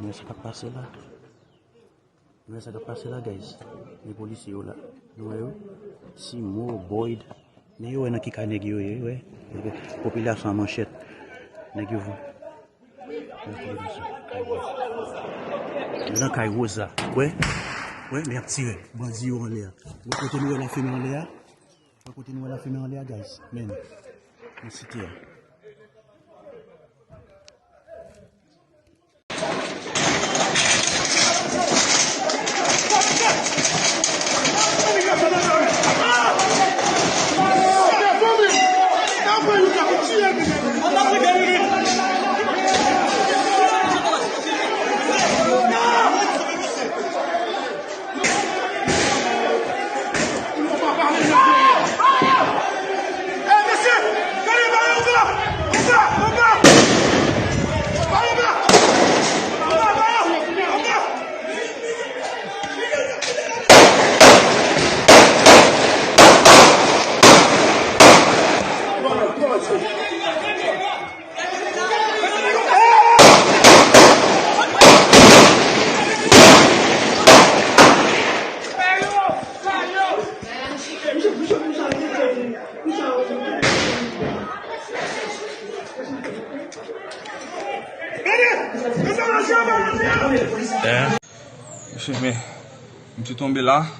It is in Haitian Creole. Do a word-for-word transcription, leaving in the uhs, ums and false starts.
Nou wè sa k ap pase la. Nou wè sa k ap pase la, guys. Men polisye yo la. Nou wè yo. Timo, Boyd. Men yo wè nan ki ka nèg yo ye, wè. Popilasyon an manchèt. Nèg yo vou. Yo nan kay Rosa. Wè. Wè, men y ap tire. Bandi yo anlè a. Wè kote nou wè lafimen anlè a. Wè kote nou wè lafimen anlè a, guys. Men. Nan site a. Eh, mesye, men, m te tonbe la.